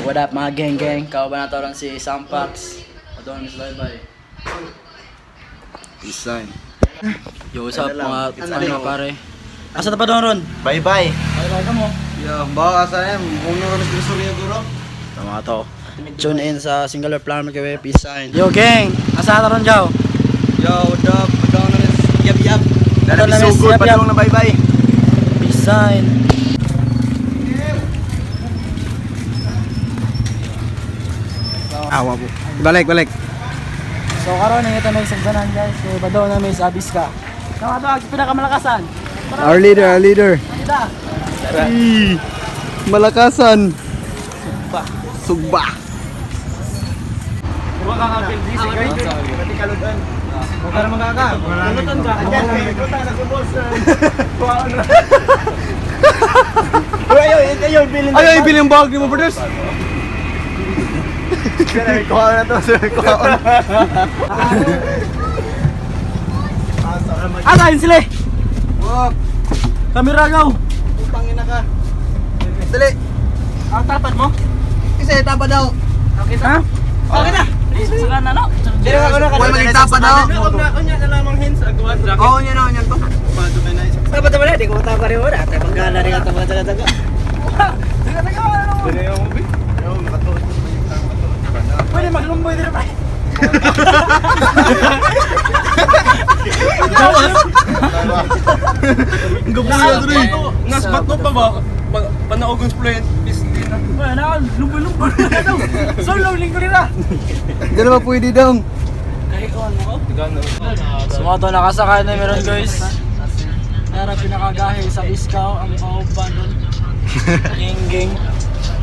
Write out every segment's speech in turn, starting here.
What up, mga gang gang? Kauban na ron si Sampax. Adonis, bye bye. Peace sign. Yo, what's up, mga ano pare? Asa ta pa doon ron? Bye bye. Bye bye ka mo. Yo, bawa sa em, uno ron sa Surya Guro. Tama to. Tune in sa Singular Plan Magkawe, peace sign. Yo gang, asa ta ron jaw? Yo, what up? Padong na yap yap. Padong na Dala mis sugod, yap, yap. padong na bye bye. Peace sign. Awa po. Balik, balik. So karon nangita may sagdanan, guys. Kay Bado na may sa Abiska. Tama to, ang pinakamalakasan. Our leader, our leader. Kita. Malakasan. Sugba. Sugba. Ayaw, ibili yung bag ni mo, brothers. Kuha na to, sir. Kuha na. Ah, tayo sila eh. Wag, Kamera go. putang ina ka. Dali. Ang tapat mo? Kasi tapa daw. Okay ha? Okay na. Saka na no. Wala maging tapa daw. Oo, yan na, yan to. Tapat naman eh, di ko matapa rin wala. Tayo panggala rin at mga taga-taga. Taga-taga wala naman. Pwede maglumboy din pa. Nas bato pa ba? Panaogon split pistin na. Wala na, lumboy-lumboy na daw. Solo linggo nila. Hindi naman pwede daw. So mga to, nakasakay na meron, guys. Nara pinakagahe sa Iskaw, ang kauban nun. Gang gang.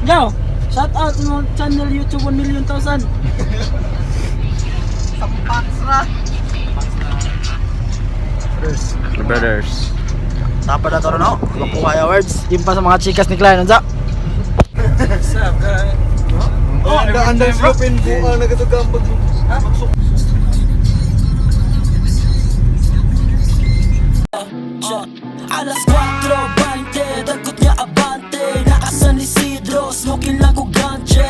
Yo! Shout out mo channel YouTube 1 million thousand. Brothers. Tapa na to ron ako. Mapuhay awards. Yung pa sa mga chikas ni Klein. Unsa? What's up, guys? Oh, anda slopin buang nagatugang pag Alas 4:20, dagkot niya abante. Naa San Isidro, smoking lang ko ganje.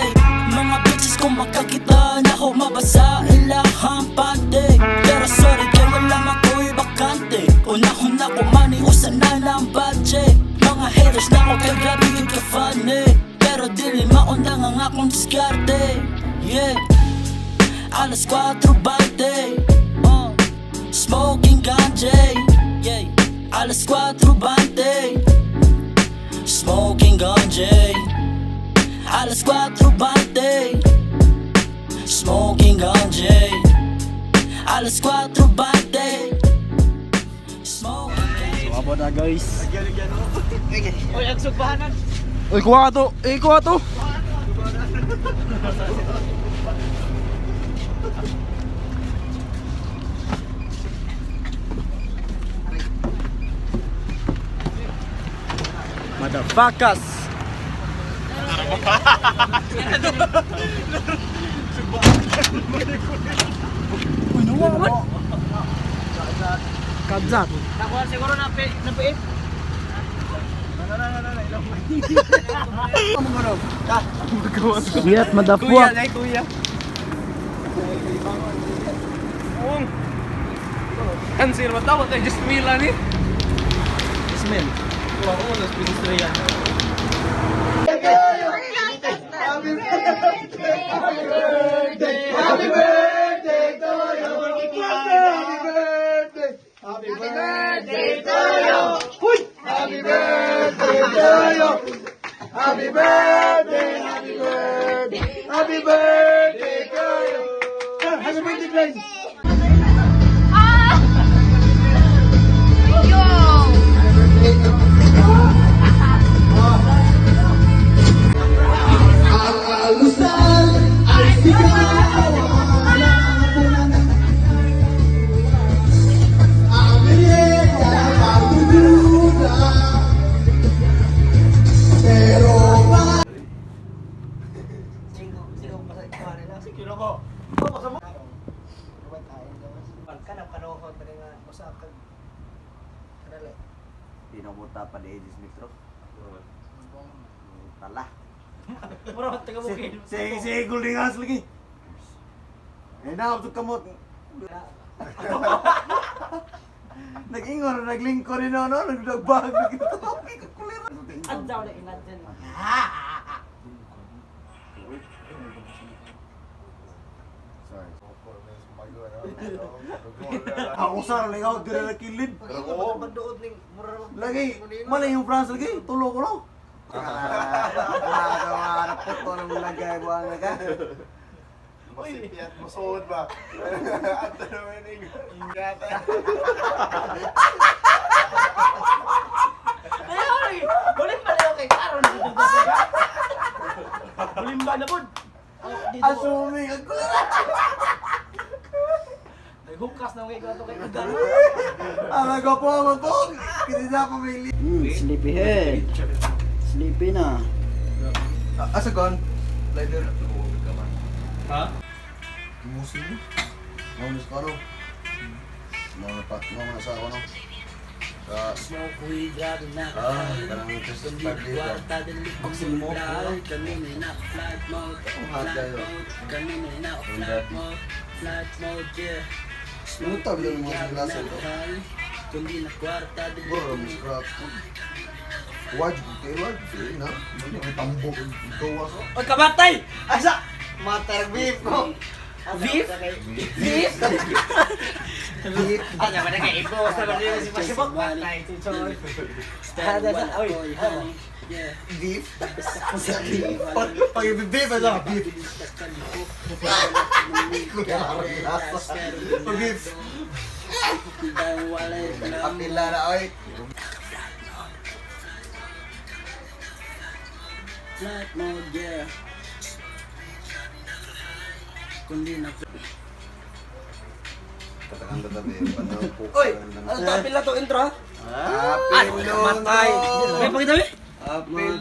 Mga bitches kung makakita na ako, mabasa ilahang pante. Pero sorry kay wala mako'y bakante. Unahon na ko money, usan na ng budget. Mga haters na ko kay grabe yun ka funny. Pero dili mauna nga nga akong diskarte. Yeah. Alas 4:20, smoking ganja, yeah. Alas 4:20, smoking ganja. Alas 4:20, smoking ganja. Alas 4:20, smoking ganja. So, na, guys. Uy, kuha ka to. Eh, kuha to. Motherfuckers! Uy, nawa man! Kadzat. Nakuha siguro na na piit. Sweet, motherfucker! Kuya, kuya. Ung. Cancel ba tawag tayo? Just Mila ni. Ismail. Kuha ko nas ministriya. Pinamunta pa ni Aegis Metro. Tala. Mura taga bukid. Sige, sige, gulingas lagi. Eh, na, kamot. Nag-ingon, naglingko rin no, no, nagdagbag, nagtawag, kulira. Adlaw na inadyan. Ako sa lagi ako dire na kilid. Lagi, malay yung France lagi, tulo ko no. Ah, puto ng lagay buang ka. Masipiyat mo suod ba? Ato naman yung ingata. Ay, bulim ba na kay karon? Bulim ba na pod? Dito. Assuming ang kulira. Naghukas na kay ato kay ugan. Ang nagapo ako po. Kinisa ko may Sleepy head. Sleepy na. Asa gon? Lighter. Ha? Musin mo? Mau sa kano? Mau na pa, mau na sa ano? Sa Smoke weed, grabe na. Ah, kanang just 5 days lang. Boxing mo. Kanina na flight mode. Hot Flight kayo. mode. Kanina na flight mode. Flight mode, yeah. Ano tabi lang mga klase to? Kundi na kwarta, dili Bro, mo scrap. Wajib kay wajib na. May tambok gawas. Oy, kabatay. Asa? Matar beef ko. Beef? Beef? Beef. Ano ba na kay ibo sa ba si Pasibok? Patay chichoy. Oy, Yeah. Beef. Pag pag beef asa beef. Pag beef. Apila na oy. Flight mode, yeah. Kundi na Katakan tatabi, panaw po. Oy, ano to pila to intro? Apilo. Matay. May pakita mi? Apil.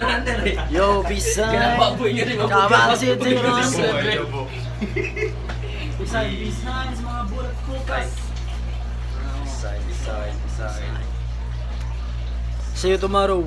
Yo, peace out. Tama kasi ito yung Bisan, bisan sa mga bulat focus. See you tomorrow.